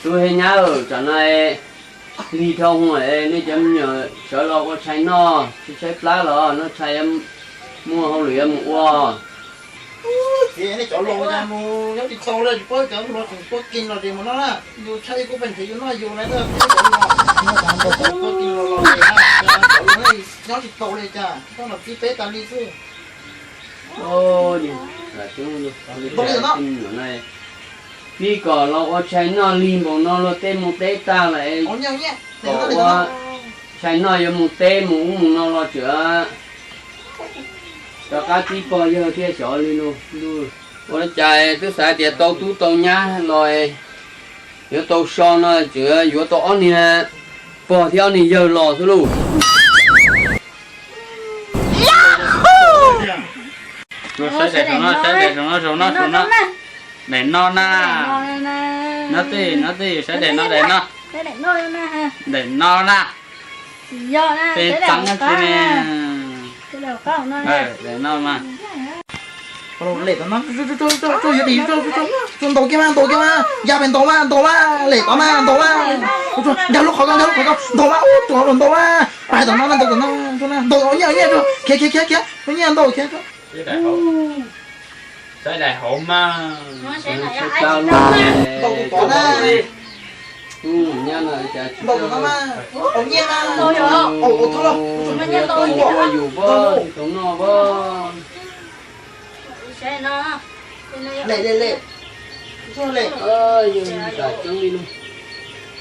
Tub thiab nyab, tsam no lig dhau hwv, nej cov me nyuam sawv los ua tshais noj, tshaib tshaib plab los noj tshais, muaj hauj lwm yuav mus ua. Txiv, nej cov laus cas mus nyob tsis tau li, tsis paub cov hluas tseem tuaj kis los ces mus noj na. Yus tshaib kuj pheej nrhiav yus noj yus na, cov hluas tuaj kis los los ces na, cov hluas nyob tsis tau li cas, koj los txib peb tas li xwb. Pib kom los ua tshais noj lig npaum no luag tej mus teb tag lawm, kom ua tshais noj yuav mus teb mus ub mus no los tseem rov qab txib pog yawg thiaj xyov li no. Ua li cas twb xav tias tau tub tau nyab los yuav tau so no tseem yuav tau ob niag pog thiab ob niag yawg los xwb lauj. Saib daim no, saib daim no, saum no, saum no. Daim no na. No tej, no tej, saib daim no, daim no. Daim no na. Tej txeev tsis ne. Daim no mas. Lem tom no, ntaus kiag mas, ntaus kiag mas, ya pes ntaus mas, ntaus mas, lem tom mas, ntaus mas. Nkag lub qhov ko, nkag lub qhov ko, ntaus mas, ub, tsuav ntaus mas. Pais tom no, ntaus tom no, ntaus nyiaj, nyiaj, khiav, khiav, khiav, khiav, nyiaj ntaus khiav. Saib daim hauv mas. Ntaus tus tod na. Ntaus tus no mas, hauv nyiaj mas. Ua yus pab, tau noj pab. Lem, lem, lem. Yog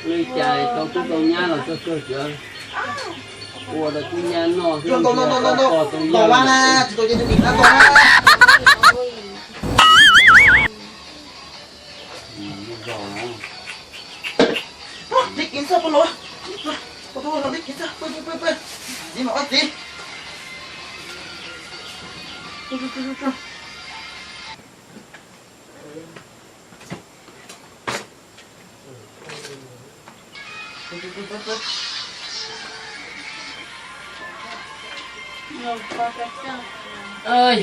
li cas tau tub tau nyab los txog kawg tseem ua rau tub nyab noj xwb, tau pog tau yawg.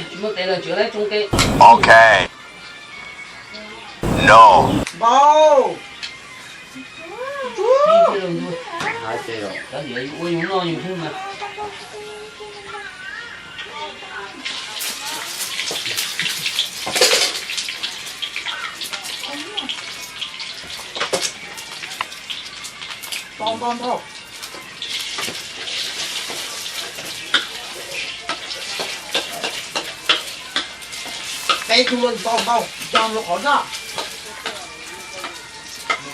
Tsis muaj tes lawm, tsis lawm, tsoo ke. Ok. No. Npau. Cov diav yus ua yus noj yus xwb mas. Npau, npau, npau. Peb tug los npau, npau, npau rau qhov zaj.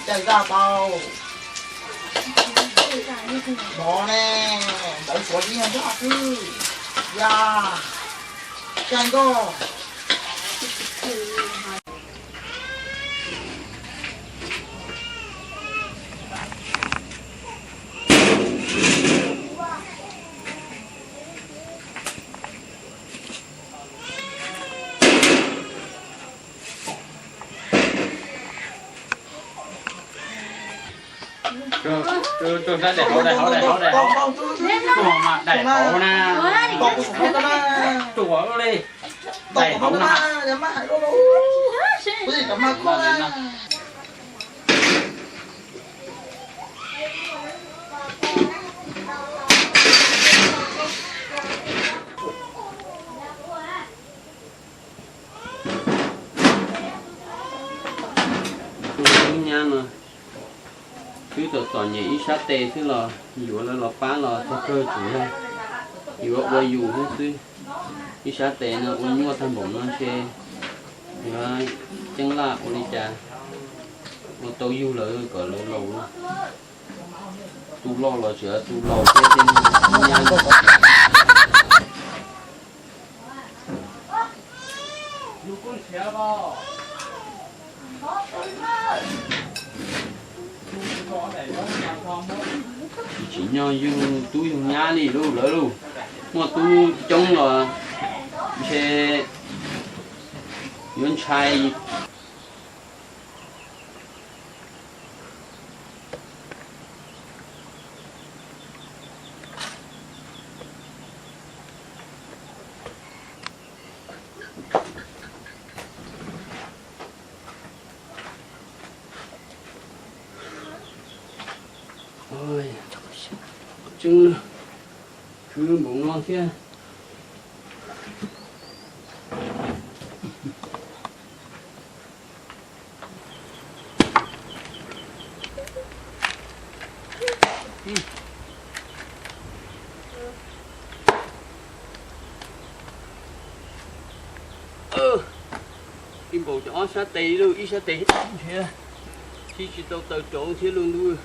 Caij zaj tau. Npau ne, ntawd suav ib nyuag zaj xwb. Ya, caij nkoj. Tsuas saib daim hauv, daim hauv, daim hauv, daim hauv. Tsuas mas daim hauv na. Tsuas li. Daim hauv na. Tus tub nyab no twb txom txom nyem ib sab tes xwb los yuav lawv los pab los txog kawg tseem yog yuav ua yus xwb xwb. Ib sab tes no ua nyuaj tag npaum no ntshe yuav ceeb laj ua li cas ua tau yug lawv kom lawv laus. Tus loj los tseem tus laus thiab tej nyab. Tsis tsim nyog yug tub yug nyab li lauj lawv lauj. Muaj tub coob los ntshe yuav ntshai. Tseeb, khwv npaum no thiab. Ib npaum cov ob sab tes lauj, ib sab tes thiab, thiab tsis tau taws rauv thiab lauj ntuj.